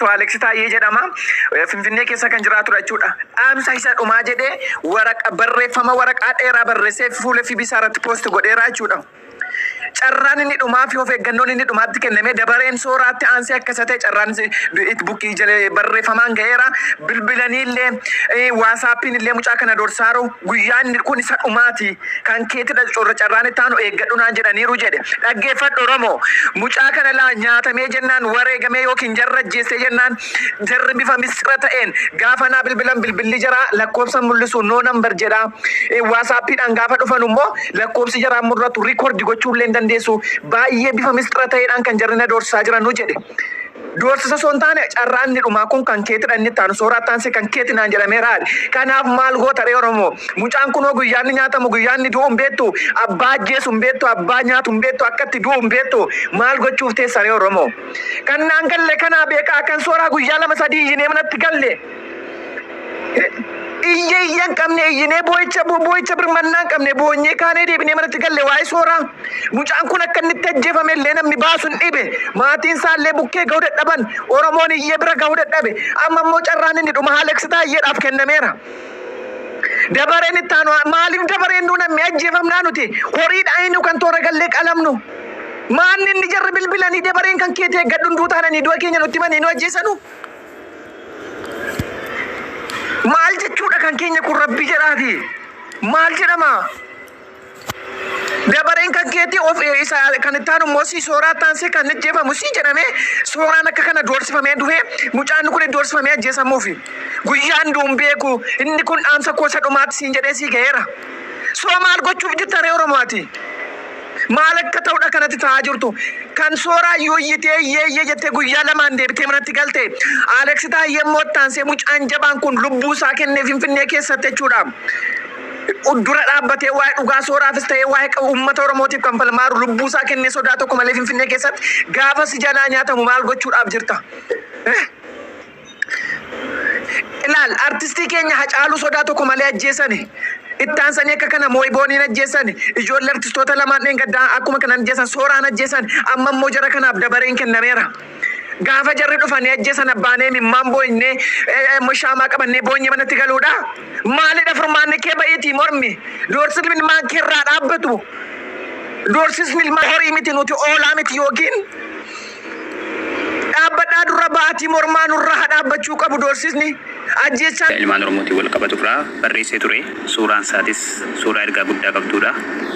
Alex Taayyee jedhama. Finfinnee keessa kan jiraatudha jechuudha. Dhaamsa isa dhumaa jedhee waraqa barreeffama waraqaa dheeraa barreessee fuula FB isaa irratti post godheera jechuudha. Carraan inni dhumaa fi of eeggannoon inni dhumaatti kennamee dabareen sooraatti aansee akka isa ta'e carraan bukkii jala barreeffamaan ga'eera. Bilbilanii illee WhatsAppiin illee mucaa kana dorsaaru guyyaan inni kun isa dhumaati. Kan keetidha corra carraan itti aanu eeggadhu naan jedhaniiru jedhe. Dhaggeeffadhu Oromoo. Mucaa kana laa nyaatamee jennaan wareegamee yookiin jarra ajjeessee jennaan jarri bifa misxira ta'een gaafa naa bilbilan bilbilli jaraa lakkoofsa mul'isu no number jedha. WhatsAppiidhaan gaafa dhufan immoo lakkoofsi jaraa mul'atu record gochuu illee hin dandeessu. Baay'ee bifa misxira ta'eedhaan kan jarri na doorsisaa jiranu jedhe. Doorsisa osoo hin taane carraan inni dhumaa kun kan keetidha inni itti aanu sooraa aansee kan keeti naan jedhameera. Kanaaf maal goota ree Oromoo? Mucaan kunoo guyyaan inni nyaatamu guyyaan inni du'u hin beektu. Abbaa ajjeesu hin beektu, abbaa nyaatu hin beektu, akka itti du'u hin beektu. Maal gochuuf teessa ree Oromoo? Kan naan galle kanaa beekaa kan sooraa guyyaa 2 3 iyyinee manatti galle. Iyya iyya hin qabne iyyinee boo'icha boo'icha birmannaa hin qabne boonyee kaanee deebinee manatti galle waa'ee sooraa. Mucaan kun akka inni itti ajjeefame illee namni baasu hin dhibe. Maatiin isaa illee bukkee ga'uu dadhaban. Oromoon iyyee bira ga'uu dadhabe. Amma immoo carraan inni dhuma Alex Taayyeedhaaf kennameera. Dabareen itti aanu maaliif dabareen nu namni ajjeefamnaa nuti horiidhaan inni kan toora gallee qalamnu. Maanni inni jarri bilbilanii dabareen kan keeti eeggadhu hunduu taananii du'a keenya nutti himanii nu ajjeesanu. Maal jechuudha kan keenya kun rabbi jedhaati. Maal jedhama? Dabareen kan keetii of isa kan itti aanu immoo si sooraa taansee kan ajjeefamu si jedhamee sooraan akka kana doorsifamee du'ee mucaan kun doorsifamee ajjeesamuufi. Guyyaan du'uun beeku inni kun dhaamsa koo isa dhumaatti siin jedhee sii ga'eera. Soo maal gochuuf jirta ree Oromooti? Maal akka ta'udha kanatti ta'aa jirtu? Kan sooraa iyyuu iyyitee iyyee iyyee jettee guyyaa lamaan deebitee manatti galte. Alex Taayyee immoo taansee mucaan jabaan kun lubbuu isaa kennee Finfinnee keessatti jechuudha. Dura dhaabbatee waa'ee dhugaa sooraafis ta'ee waa'ee uummata Oromootiif kan falmaaru lubbuu isaa kennee sodaa tokko malee Finfinnee keessatti gaafa si jalaa nyaatamu maal gochuudhaaf jirta? Ilaal artistii keenya Hacaaluu sodaa tokko malee ajjeesani. Ittaansanii akka kana Mooyibooniin ajjeesani. Ijoollee artistoota lamaan dheengaddaa akkuma kanaan ajjeesan sooraan ajjeesan. Amma immoo jara kanaaf dabareen kennameera. Gaafa jarri dhufanii ajjeesan abbaanee mimmaan boo'inee shaamaa qabannee boonyee manatti galuudha. Maalidha furmaanni kee ba'iitii mormi? Doorsisni ilmaan kee irraa dhaabbatu. Doorsisni ilmaan horii miti nuti oolaa miti yookiin dhaabbadhaa dura ba'atii mormaa nurraa haa dhaabbachuu qabu doorsisni ajjeechaan. Ilmaan Oromootiin wal qabatu irraa barreessee ture. Suuraan isaatis suuraa ergaa guddaa qabduudha.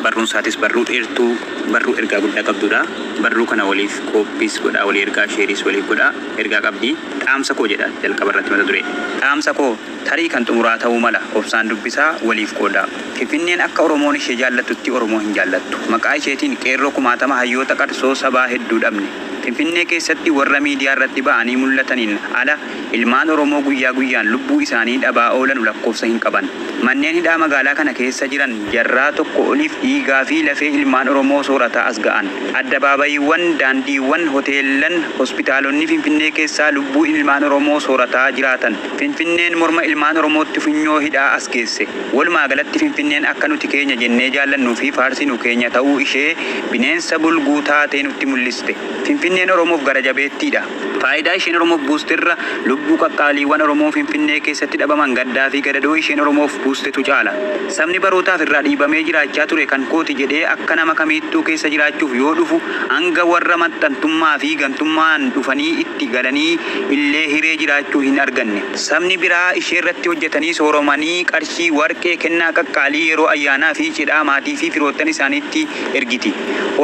Barruun isaatis barruu dheertuu barruu ergaa guddaa qabduudha. Barruu kana waliif kooppiis godhaa walii ergaa sheeriis waliif godhaa ergaa qabdi. Dhaamsa koo jedha jalqaba irratti mata duree. Dhaamsa koo tarii kan xumuraa ta'uu mala obsaan dubbisaa waliif qoodaa. Finfinneen akka Oromoon ishee jaallattutti Oromoo hin jaallattu. Maqaa isheetiin qeerroo kumaatama hayyoota qarsoo sabaa hedduu dhabne. Finfinnee keessatti warra miidiyaa irratti ba'anii mul'ataniin ala ilmaan Oromoo guyyaa guyyaan lubbuu isaanii dhabaa oolanu lakkoofsa hin qaban. Manneen hidhaa magaalaa kana keessa jiran jarraa tokko oliif dhiigaa fi lafee ilmaan Oromoo soorataa as ga'an. Addabaabayiiwwan, daandiiwwan, hoteellan, hospitaalonni Finfinnee keessaa lubbuu ilmaan Oromoo soorataa jiraatan. Finfinneen morma ilmaan Oromootti funyoo hidhaa as geesse. Walumaa galatti Finfinneen akka nuti keenya jennee jaallannuu fi faarsinu keenya ta'uu ishee bineensa bulguu taatee nutti mul'iste. Finfinneen Oromoof gara jabeettiidha. Faayidaa isheen Oromoof buusterra lubbuu qaqqaaliiwwan Oromoo Finfinnee keessatti dhabaman gaddaa fi gadadoo isheen Oromoof buustetu caala. Sabni barootaaf irraa dhiibamee jiraachaa ture kan kooti jedhee akka nama kamiittuu keessa jiraachuuf yoo dhufu hanga warra maxxantummaa fi gantummaan dhufanii itti galanii illee hiree jiraachuu hin arganne. Sabni biraa isheerratti hojjetanii sooromanii qarshii, warqee, kennaa qaqqaalii yeroo ayyaanaa fi cidhaa maatii fi firoottan isaaniitti ergiti.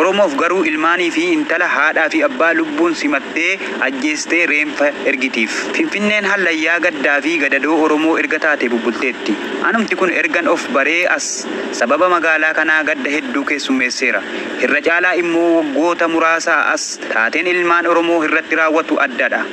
Oromoof garuu ilmaanii fi intala haadhaa fi abbaa lubbuun simattee ajjeestee reenfa ergitiif. Finfinneen hallayyaa gaddaa fi gadadoo Oromoo erga taate bubbulteetti. Anumti kun ergan of baree as sababa magaalaa kanaa gadda hedduu keessummeesseera. Irra caalaa immoo waggoota muraasaa as taateen ilmaan Oromoo irratti raawwatu addadha.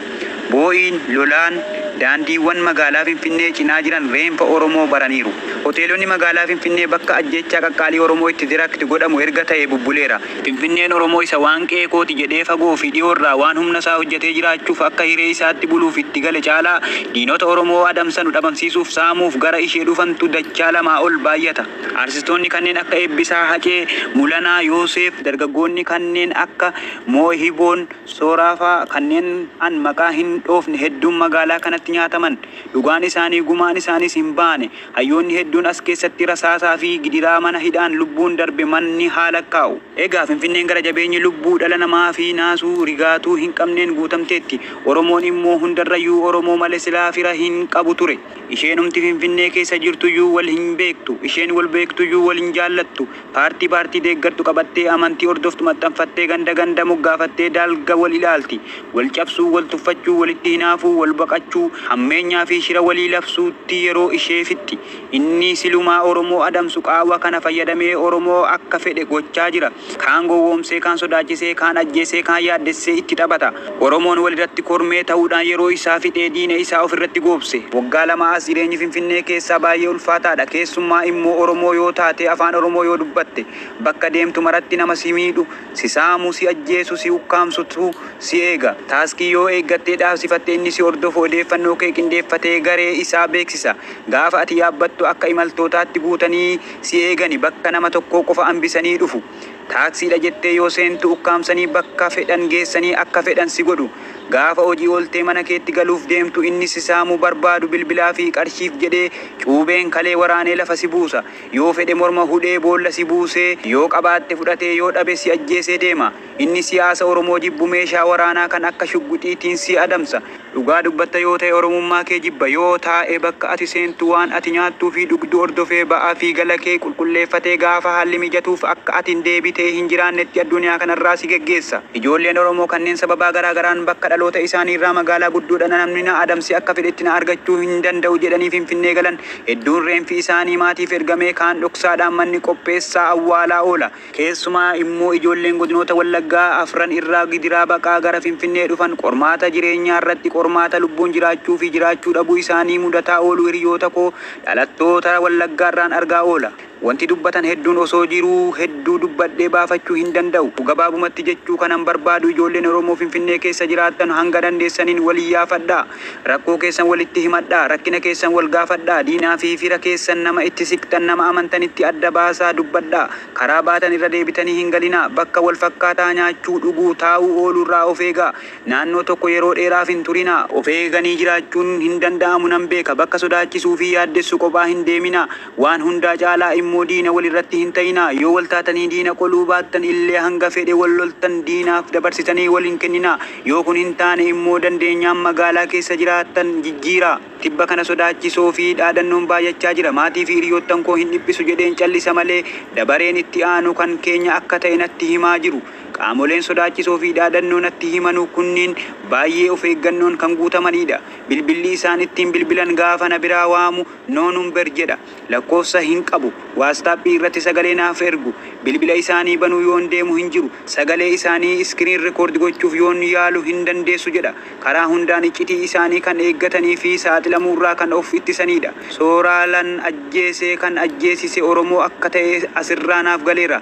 Boo'iin, lolaan, Daandiiwwan magaalaa Finfinnee cinaa jiran reenfa Oromoo baraniiru. Hoteelonni magaalaa Finfinnee bakka ajjeechaa qaqqaalii Oromoo itti direct godhamu erga ta'ee bubbuleera. Finfinneen Oromoo isa waan qe'ee kooti jedhee fagoo fi dhiyoorraa waan humna isaa hojjetee jiraachuuf akka hiree isaatti buluuf itti gale caalaa diinota Oromoo adamsanu dhabamsiisuuf saamuuf gara ishee dhufantu dachaa lamaa ol baay'ata. Artistoonni kanneen akka Eebbisaa Hacee, Mulanaa Yooseef, dargaggoonni kanneen akka Moohiboon Sooraafaa kanneen an maqaa hin dhoofne hedduun magaalaa kanatti nyaataman. Dhugaan isaanii gumaan isaaniis hin baane. Hayyoonni hedduun as keessatti rasaasaa fi gidiraa mana hidhaan lubbuun darbe manni haa lakkaa'u. Egaa Finfinneen gara jabeenyi lubbuu dhala namaa fi naasuu rigaatuu hin qabneen guutamteetti. Oromoon immoo hundarrayyuu Oromoo malee silaa fira hin qabu ture. Isheenumti Finfinnee keessa jirtuyyuu wal hin beektu. Isheen wal beektuyyuu wal hin jaallattu. Paartii paartii deeggartu qabattee, amantii hordoftu maxxanfattee, ganda ganda moggaafattee dalga wal ilaalti. Wal cabsuu, wal tuffachuu, walitti hinaafuu, wal baqachuu, hammeenyaa fi shira walii labsuutti yeroo ishee fixxi. Inni silumaa Oromoo adamsu qaawwa kana fayyadamee Oromoo akka fedhe gochaa jira. Kaan gowwoomsee, kaan sodaachisee, kaan ajjeesee, kaan yaaddessee itti taphata. Oromoon walirratti kormee ta'uudhaan yeroo isaa fixee diina isaa ofirratti goobse. Waggaa 2 as jireenyi Finfinnee keessaa baay'ee ulfaataadha. Keessumaa immoo Oromoo yoo taate, afaan Oromoo yoo dubbatte. Bakka deemtu maratti nama si miidhu, si saamu, si ajjeesu, si ukkaamsutu si eega. Taaksii yoo eeggattee dhaabsifatte inni si hordofu odeeffannoo kee qindeeffatee garee isaa beeksisa. Gaafa ati yaabbattu akka imaltootaatti guutanii si eegani bakka nama tokkoo qofa hambisanii dhufu. Taaksiidha jettee yoo seentu ukkaamsanii bakka fedhan geessanii akka fedhan si godhu. Gaafa hojii ooltee mana keetti galuuf deemtu inni si saamuu barbaadu bilbilaa fi qarshiif jedhee cuubeen kalee waraanee lafa si buusa. Yoo fedhe morma hudhee boolla si buusee, yoo qabaatte fudhatee yoo dhabe si ajjeesee deema. Inni siyaasa Oromoo jibbu meeshaa waraanaa kan akka shugguxiitiin si adamsa. Dhugaa dubbatta yoo ta'e Oromummaa kee jibba. Yoo taa'e bakka ati seentu waan ati nyaattuu fi dhugdu hordofee ba'aa fi gala kee qulqulleeffatee gaafa haalli mijatuuf akka ati hin deebitee hin jiraannetti addunyaa kanarraa si geggeessa. Ijoolleen Oromoo kanneen sababaa garaa garaan bakka dhaloota isaanii irraa magaalaa guddoodha namni na adamse akka fedhetti na argachuu hin danda'u jedhanii Finfinnee galan hedduun reenfi isaanii maatiif ergamee kaan dhoksaadhaan manni qopheessaa awwaalaa oola. Keessumaa immoo ijoolleen godinoota Wallaggaa afran irraa gidiraa baqaa gara Finfinnee dhufan qormaata jireenyaa irratti qormaata lubbuun jiraachuu fi jiraachuu dhabuu isaanii mudataa oolu hiriyoota koo dhalattoota Wallaggaarraan argaa oola. Wanti dubbatan hedduun osoo jiruu hedduu dubbadhee baafachuu hin danda'u. Gabaabumatti jechuu kanan barbaadu ijoolleen Oromoo Finfinnee keessa jiraattan hanga dandeessaniin wal iyyaafadhaa. Rakkoo keessan walitti himadhaa. Rakkina keessan wal gaafadhaa. Diinaa fi fira keessan nama itti siqxan, nama amantanitti adda baasaa dubbadhaa. Karaa baatan irra deebitanii hin galinaa. Bakka wal fakkaataa nyaachuu, dhuguu, taa'uu, ooluurraa of eegaa. Naannoo tokko yeroo dheeraaf hin turinaa. Of eeganii jiraachuun hin danda'amu nan beeka. Bakka sodaachisuu fi yaaddessu kophaa hin deeminaa. Waan hundaa caalaa immoo diina walirratti hin ta'inaa. Yoo wal taatanii diina qoluu baattan illee hanga fedhe wal loltan diinaaf dabarsitanii wal hin kenninaa. Yoo kun hin taane immoo dandeenyaan magaalaa keessa jiraattan jijjiiraa. Tibba kana sodaachisoo fi dhaadannoon baay'achaa jira. Maatii fi hiriyoottan koo hin dhiphisu jedheen callisa malee dabareen itti aanu kan keenya akka ta'e natti himaa jiru. Qaamoleen sodaachisoo fi dhaadannoo natti himanu kunniin baay'ee of eeggannoon kan guutamanidha. Bilbilli isaan ittiin bilbilan gaafa na biraa waamu "no number" jedha. Lakkoofsa hin qabu. WhatsAppii irratti sagalee naaf ergu. Bilbila isaanii banuu yoon deemu hin jiru. Sagalee isaanii screen record gochuuf yoon yaalu hin dandeessu jedha. Karaa hundaan iccitii isaanii kan eeggatanii fi saaxilamuurraa kan of ittisanidha. Sooraalan ajjeesee kan ajjeesise Oromoo akka ta'e asirraa naaf galeera.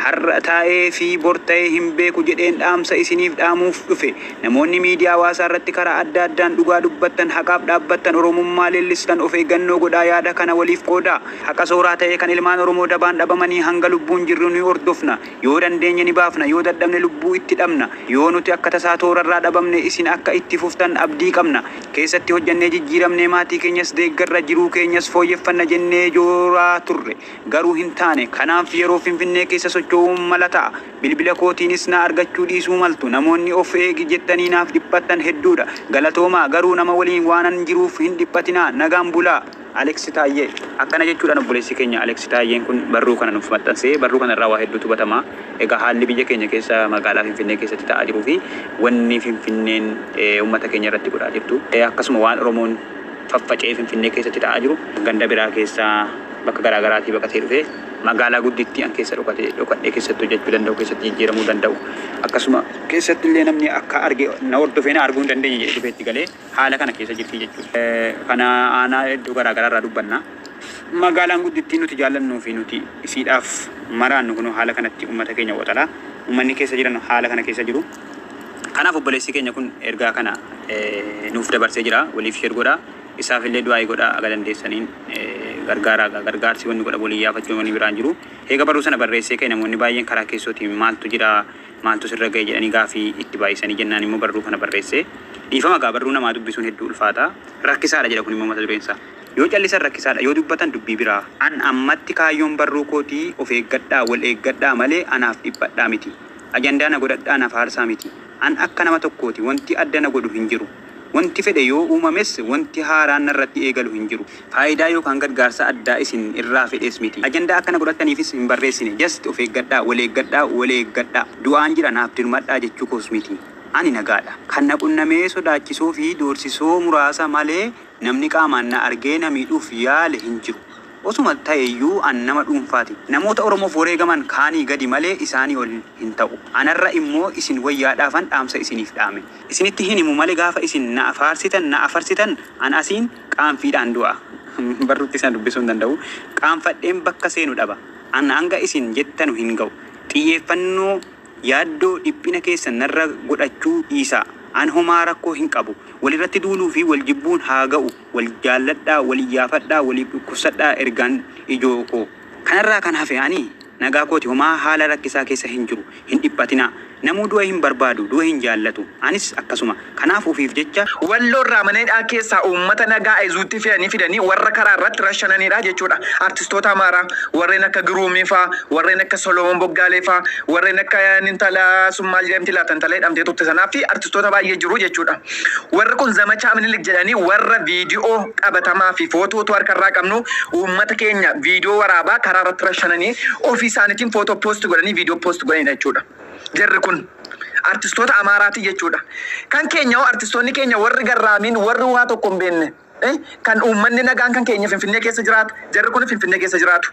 Har'a taa'ee fi bor ta'ee hin beeku jedheen dhaamsa isiniif dhaamuuf dhufe. Namoonni miidiyaa hawaasaa irratti karaa adda addaan dhugaa dubbattan, haqaaf dhaabbattan, Oromummaa leellistan of eeggannoo godhaa, yaada kana waliif qoodaa. Haqa sooraa ta'e kan ilmaan Oromoo dabaan dhabamanii hanga lubbuun jirru ni hordofna. Yoo dandeenye ni baafna, yoo dadhabne lubbuu itti dhabna. Yoo nuti akka tasaa toorarraa dhabamne isin akka itti fuftan abdii qabna. Keessatti hojjannee jijjiiramnee maatii keenyas deeggarra, jiruu keenyas fooyyeffanna jennee jooraa turre. Garuu hin taane. Kanaaf yeroo Finfinnee keessa socho'uun mala ta'a. Bilbila kootiinis na argachuu dhiisuu maltu. Namoonni of eegi jettanii naaf dhiphattan hedduudha. Galatoomaa, garuu nama waliin waanan jiruuf hin dhiphatinaa. Nagaan bulaa. Alex Taayyee. Akkana jechuudhaan obboleessi keenya Alex Taayyeen kun barruu kana nuuf maxxansee, barruu kanarraa waa hedduutu hubatama. Egaa haalli biyya keenya keessa magaalaa Finfinnee keessatti ta'aa jiruu fi wanni Finfinneen uummata keenya irratti godhaa jirtu, akkasuma waan Oromoon faffaca'ee Finfinnee keessatti ta'aa jiru, ganda biraa keessaa bakka garaa garaatii baqatee dhufe Magaalaa guddittii an keessa dhokatee dhokadhee keessatti hojjechuu danda'u, keessatti jijjiiramuu danda'u. Akkasuma keessatti illee namni akka arge na hordofee na arguu hin dandeenye jedhee dhufee itti galee haala kana keessa jirti jechuudha. Kana aanaa iddoo garaa garaa irraa dubbanna. Magaalaan guddittii nuti jaallannuu fi nuti isiidhaaf maraannu kun haala kanatti uummata keenya waxalaa. Uummanni keessa jiran haala kana keessa jiru. Kanaaf obboleessi keenya kun ergaa kana nuuf dabarsee jira. Waliif share godhaa. Isaaf illee du'aa'ii godhaa aga dandeessaniin gargaaraa. Gargaarsi wanni godha walii yaafachuu wanni biraan jiru. Eega barruu sana barreessee ka'e namoonni baay'een karaa keessootiin maaltu jira, maaltu sirra ga'e jedhanii gaafii itti baay'isanii jennaan immoo barruu kana barreesse. Dhiifama gaa, barruu namaa dubbisuun hedduu ulfaata. Rakkisaadha jedha kun immoo mata dureensaa. Yoo callisan rakkisaadha, yoo dubbatan dubbii biraa. An ammatti kaayyoon barruu kootii of eeggadhaa, wal eeggadhaa malee anaaf dhiphadhaa miti. Ajandaa na godhadhaa na faarsaa miti. An akka nama tokkooti, wanti adda na godhu hin jiru. Wanti fedhe yoo uumames wanti haaraan narratti eegalu hin jiru. Faayidaa yookaan gargaarsa addaa isin irraa fedhees miti. Ajandaa akka na godhattaniifis hin barreessine. Just of eeggadhaa, wal eeggadhaa, wal eeggadhaa. Du'aan jira, naaf dirmadhaa jechuu koos miti. Ani nagaadha. Kan na qunnamee sodaachisoo fi doorsisoo muraasa malee namni qaamaan na argee na miidhuuf yaale hin jiru. Osuma ta'eyyuu an nama dhuunfaati. Namoota Oromoof wareegaman kaanii gadi malee isaanii ol hin ta'u. Anarra immoo isin wayyaadhaafan dhaamsa isiniif dhaame. Isinitti hin himu malee gaafa isin na faarsitan, na afarsitan, an asiin qaanfiidhaan du'a. Barruutti sana dubbisuu hin danda'u. Qaanfadheen bakka seenu dhaba. An hanga isin jettanu hin ga'u. Xiyyeeffannoo, yaaddoo, dhiphina keessan narra godhachuu dhiisaa. An homaa rakkoo hin qabu. Walirratti duuluu fi wal jibbuun haa ga'u. Wal jaalladhaa, wal iyyaafadhaa, waliif dhukkubsadhaa ergaan ijoo koo. Kanarraa kan hafe ani nagaa kooti, homaa haala rakkisaa keessa hin jiru. Hin dhiphatinaa. Namuu du'a hin barbaadu, du'a hin jaallatu. Anis akkasuma. Kanaaf ofiif jecha Walloo irraa mana hidhaa keessaa uummata nagaa Aizuutti fe'anii fidanii warra karaa irratti rashananiidha jechuudha. Artistoota Amaaraa warreen akka Giruumii faa, warreen akka Solomoon Boggaalee faa, warreen akka intala sun maal jedhamti laata, intala hidhamtee turte sanaa fi artistoota baay'ee jiru jechuudha. Warri kun zamachaa Minilik jedhanii warra viidiyoo qabatamaa fi footoo harka irraa qabnu uummata keenya viidiyoo waraabaa karaa irratti rashananii ofii isaaniitiin footoo post godhanii viidiyoo post godhanidha jechuudha. Jarri kun artistoota Amaaraati jechuudha. Kan keenya hoo, artistoonni keenya warri garraamiin, warri waa tokko hin beekne, kan uummanni nagaan kan keenya Finfinnee keessa jiraatu, jarri kun Finfinnee keessa jiraatu.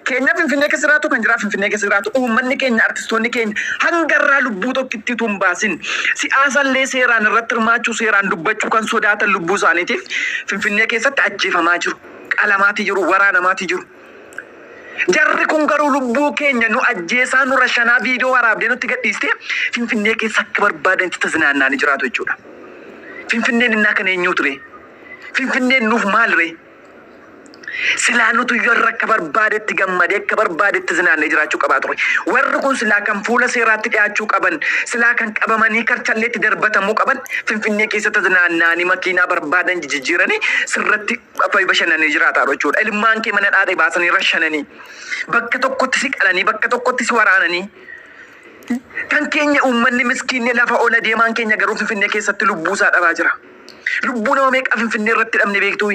Keenya Finfinnee keessa jiraatu, kan jiraa Finfinnee keessa jiraatu, uummanni keenya, artistoonni keenya hangarraa lubbuu tokkitti utuu hin baasin siyaasallee seeraan irratti hirmaachuu, seeraan dubbachuu kan sodaatan lubbuu isaaniitiif Finfinnee keessatti ajjeefamaa jiru. Qalamaati jiru, waraanamaati jiru. Jarri kun garuu lubbuu keenya nu ajjeesaa, nu rashanaa, viidiyoo waraabdee nutti gadhiistee Finfinnee keessa akka barbaadanitti tazinaannaa jiraatu jechuudha. Finfinneen innaa kan eenyuu ture? Finfinneen nuuf maal ree? Silaa nutu warra akka barbaadetti gammadee akka barbaadetti zinaannee jiraachuu qabaa ture. Warri kun silaa kan fuula seeraatti dhiyaachuu qaban, silaa kan qabamanii karchalleetti darbatamuu qaban, Finfinnee keessa tazinaannaanii makiinaa barbaadan jijjiiranii sirratti bashannanii jiraataa jechuudha. Ilmaan kee mana dhaadhee baasanii rashananii, bakka tokkotti si qalanii, bakka tokkotti si waraananii. Kan keenya uummanni miskiinni lafa ola deemaan keenya garuu Finfinnee keessatti lubbuu isaa dhabaa jira. Lubbuu nama meeqa Finfinnee irratti dhabne beektuu?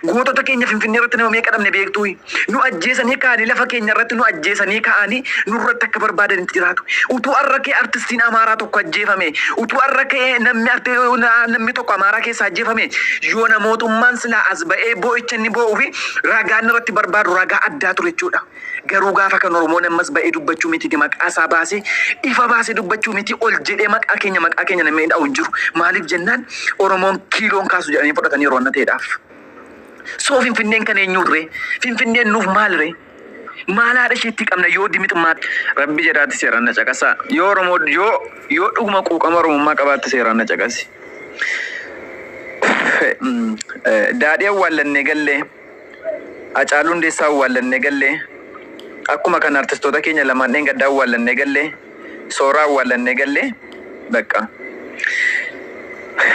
Gootota keenya Finfinnee irratti nama meeqa dhabne beektuu? Nu ajjeesanii ka'anii, lafa keenya irratti nu ajjeesanii ka'anii nurratti akka barbaadanitti jiraatu. Utuu har'a kee artistiin Amaaraa tokko ajjeefame, utuu har'a kee namni tokko Amaaraa keessaa ajjeefame, yoona mootummaan silaa as ba'ee boo'icha inni boo'uu fi ragaan irratti barbaadu ragaa addaa ture jechuudha. Garuu gaafa kan Oromoon ammas ba'ee dubbachuu miti, maqaa isaa baasee ifa baasee dubbachuu miti, ol jedhee maqaa keenya namni dha'u hin jiru. Maaliif jennaan Oromoon kiiloon kaasu jedhanii fudhatanii yeroo anna ta'eedhaaf. Soo Finfinneen kan eenyuu ture? Finfinneen nuuf maal ree? Maal haadha isheetti qabna yoo dimixmaat? Rabbi jedhaatti seeraan na caqasaa. Yoo Oromoo yoo dhuguma quuqama Oromummaa qabaatte seeraan na caqasi. Daadhii awwaallannee gallee, Hacaaluu Hundeessaa awwaallannee gallee, akkuma kan artistoota keenya lamaan dheengaddaa awwaallannee gallee, Sooraa awwaallannee gallee, bakka.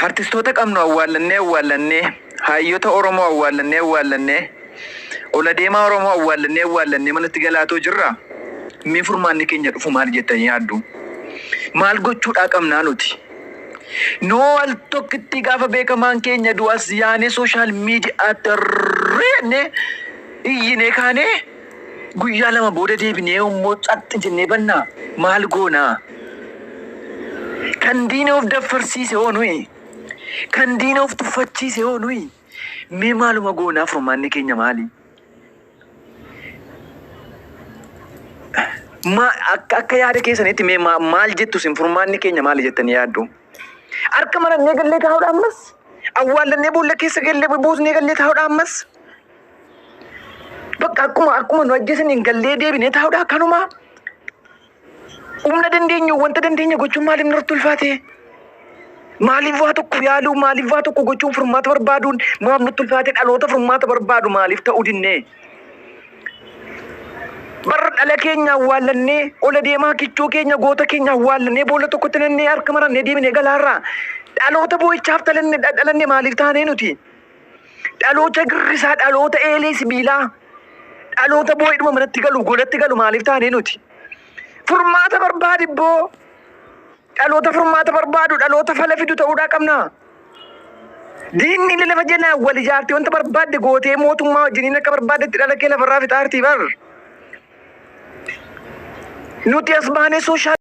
Artistoota qabnu awwaallannee awwaallannee, hayyoota Oromoo awwaallannee awwaallannee, ola deemaa Oromoo awwaallannee awwaallannee manatti galaatoo jirra. Mee furmaanni keenya dhufu maal jettanii yaaddu? Maal gochuudhaa qabnaa nuti? Noo al tokkitti gaafa beekamaan keenya du'as yaanee social mediaatti reenne iyyinee kaanee guyyaa 2 booda deebinee immoo xaxxi jennee bannaa, maal goonaa? Kan diina of daffarsiise hoo nuyi? Kan diina of tuffachiise hoo nuyi? Mee maaluma goonaa, furmaanni keenya maali? Ma akka yaada keessanitti mee maal jettu isin, furmaanni keenya maali jettanii yaaddu? Harka marannee gallee taa'uudha ammas? Awwaallannee boolla keessa gallee buusnee gallee taa'uudha ammas? Bakka akkuma nu ajjeesaniin gallee deebinee taa'uudha akkanuma? Humna dandeenyu, wanta dandeenya gochuun maaliif nurratti ulfaate? Maaliif waa tokko yaaluu, maaliif waa tokko gochuun, furmaata barbaaduun maaf nutti ulfaate? Dhaloota furmaata barbaadu maaliif ta'uu dinnee? Barra dhala keenya awwaallannee, ola deemaa kichuu keenya, goota keenya awwaallannee, boolla tokkotti nannee, harka marannee deebinee galaarraa. Dhaloota boo'ichaaf dhalanne dhalanne maaliif taanee nuti? Dhaloota girrisaa, dhaloota eelee sibiilaa, dhaloota boo'idhuma manatti galu, golatti galu maaliif taanee nuti? Furmaata barbaadi ibboo. Dhaloota furmaata barbaadu, dhaloota fala fidu ta'uudhaa qabna. Diinni illee lafa jalaa wal ijaartee wanta barbaadde gootee mootummaa wajjiniin akka barbaaddetti dhala kee lafarraa fixaartii bar. Nuti as baanee social